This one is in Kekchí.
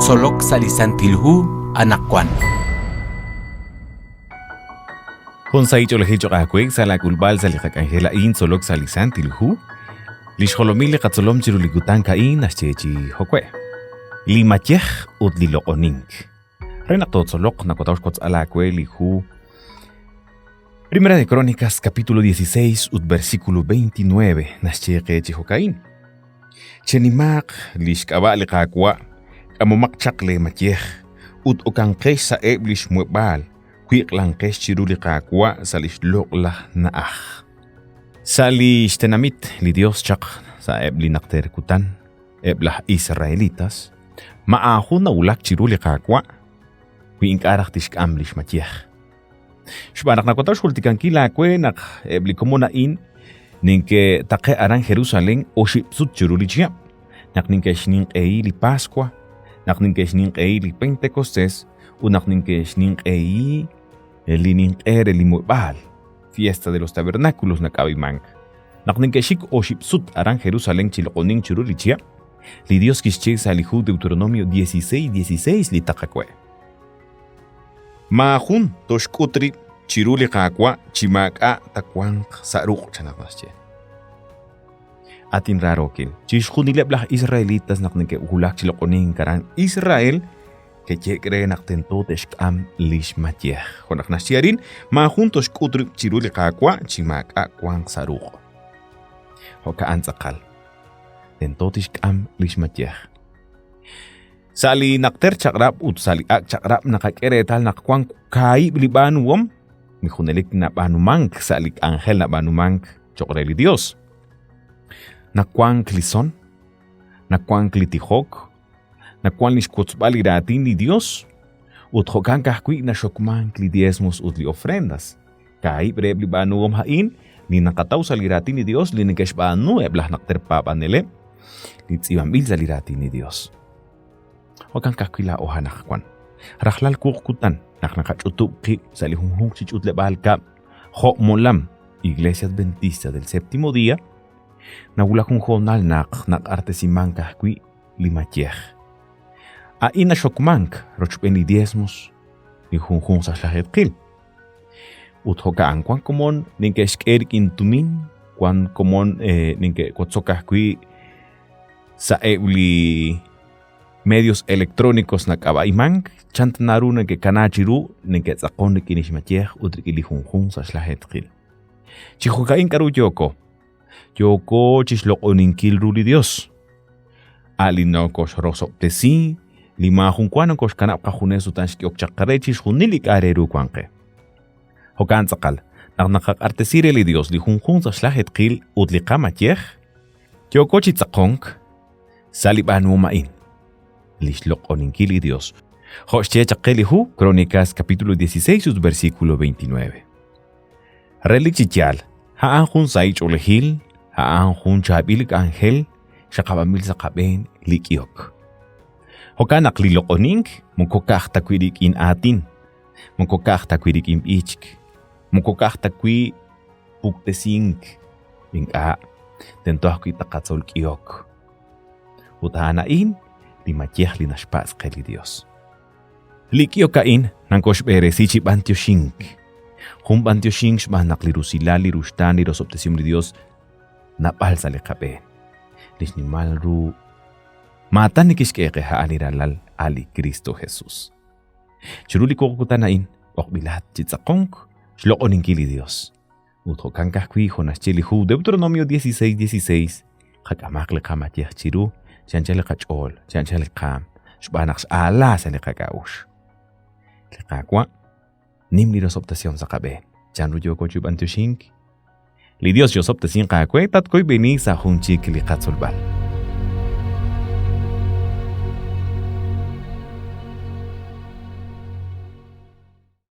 Tzolok sa' li Santil Hu anaqwan. Jun sahil ch'oolejil cho'q aawe sa' laak'ulb'al sa' li qak'anjel a'in Tzolok sa' li Santil Hu. Li xjolomil li qatzolom chiru li kutan a'in naxye chi jo'we': Li mayej ut li loq'onink. Re naq tootzoloq nawataw xwotz'al aawe li hu Primera de Crónicas capítulo 16 ut versículo 29 naxye qe chi jo'ka'in. Chenimaaq li xk'ab'a' li Qaawa', k'amomaq chaq leemayej ut okanqex sa'eb' li xmuheb'aal, wiq'lanqex chiru li Qaawa' sa' li xloq'laj na'aj. Sa' li xtenamit li Yos chaq sa'eb' li najter kutan, eb' laj Israelitas, ma aajun nawulak chiru li Qaawa' wi ink'a' raj tixk'am li xmayej. Xb'aan naq nawataw xjultikankil aawe naq eb' li komon a'in ninke'taqe' aran Jerusalén oxib' sut chiru li chihab', naq ninke'xninq'ehi li Paswa, naq ninke'xninq'ehi li Pentecostés ut naq ninke'xninq'ehi li ninq'e re li muheb'aal, Fiesta de los Tabernáculos nak'ab'imank. Naq ninke'xik oxib' sut aran Jerusalén chi loq'onink chiru li chihab', li Dios kixye sa' li hu Deuteronomio 16:16 li taqawe'. Maajun toxk'ut rib' chiru li Qaawa' chi maak'a' tawanq sa' ruq', chan naq naxye. At inraarookil, chixjunileb' laj Israelitas naq neke'wulak chi loq'onink aran Israel, ke'ye'k re naq tento te'xk'am li xmayej. Jo' naq naxye arin, maajun toxk'ut rib' chiru li Qaawa' chi maak'a' wanq sa' ruq'. Jo'ka'an tz'aqal, tento tixk'am li xmayej. Sa' li Najter Chaq'rab' ut sa' li Ak' Chaq'rab' naqak'e reetal naq wank kaahib' li b'aanuhom li junelik nab'aanumank sa' li k'anjel nab'aanumank cho'q re li Yos. Nawank li son, nawank li tijok, nawank li xwotzb'al li raatin li Yos ut jo'kan ka'ajwi' naxokmank li diezmos ut li ofrendas. Kaahib' reheb' li b'aanuhom a'in li naqataw sa' li raatin li Yos li neke'xb'aanu eb' laj najter paab'aneleb' li tz'iib'anb'il sa' li raatin li Yos. Jo'kan ka'ajwi' laa'o anaqwan. Rajlal wuq kutan naq naqach'utub' qib' sa' li junjunq chi ch'utleb'aal kab'l jo' molam Iglesia Adventista del Séptimo Día, nawulak jun hoonal naq naq'artesimank ajwi' li mayej. A'in naxokmank rochb'een li diezmos li junjunq sa' xlajeetqil. Ut jo'ka'an wank komon neke'xk'e rik'in tumin, wank komon neke'wotzok ajwi' sa'eb' li medios electrónicos nak'ab'a'imank, chan ta naru neke'kana chiru neke'tz'aqon rik'in li xmayej ut rik'in li junjunq sa' xlajeetqil. Chi jo'ka'in k'aru yooko? Yooko chi xloq'oninkil ru li Yos, a' li nokoxrosob'tesi, li maajunwa nokoxkanab' qajunes ut a'an xk'ehok chaq re chixjunil li k'a' re ru wank qe. Jo'kan tz'aqal, naq naqaq'artesi re li Yos li junjunq sa' xlajeetqil ut li qamayej, yooko chi tz'aqonk sa' li b'aanuhom a'in, li xloq'oninkil li Yos, jo' xye chaq qe li hu Crónicas capítulo 16 ut versículo 29. Relik chi yaal, a'an jun sahil ch'oolejil, a'an jun chaab'il k'anjel xaqab'anb'il sa' qab'een li k'ihok. Jo'kan naq li loq'onink moko ka'aj ta wi' rik'in aatin, moko ka'aj ta wi' rik'in b'ichk, moko ka'aj ta wi' puktesink, ink'a', tento ajwi' taqatzol k'ihok. Ut a'an a'in li mayej li naxpatz' qe li Dios. Li k'ihok a'in nankoxb'eresi chi b'antioxink. Jun b'antioxink xb'aan naq li rusilal, li ruxtaan, li rosob'tesihom li Dios nab'al sa' li qab'een. Li xnimal ru maatan li kixk'e qe a'an li Ralal, a' li Kristo Jesus. Chiru li wuq kutan a'in, b'oqb'ilat chi tz'aqonk xloq'oninkil li Dios. Ut jo'kan ka'ajwi' jo' naxye li hu Deuteronomio 16:16, qak'amaq li qamayej chiru chi anchal li qach'ool, chi anchal li qaam, xb'aan naq x'aala sa' li qak'a'uxl. Li Qaawa' nim li rosob'tesihom sa' qab'een. Chanru yooko chi b'antioxink? Li Dios yosob'tesinq aawe, tatkoyb'eni sa' jun chik li qatzolb'al.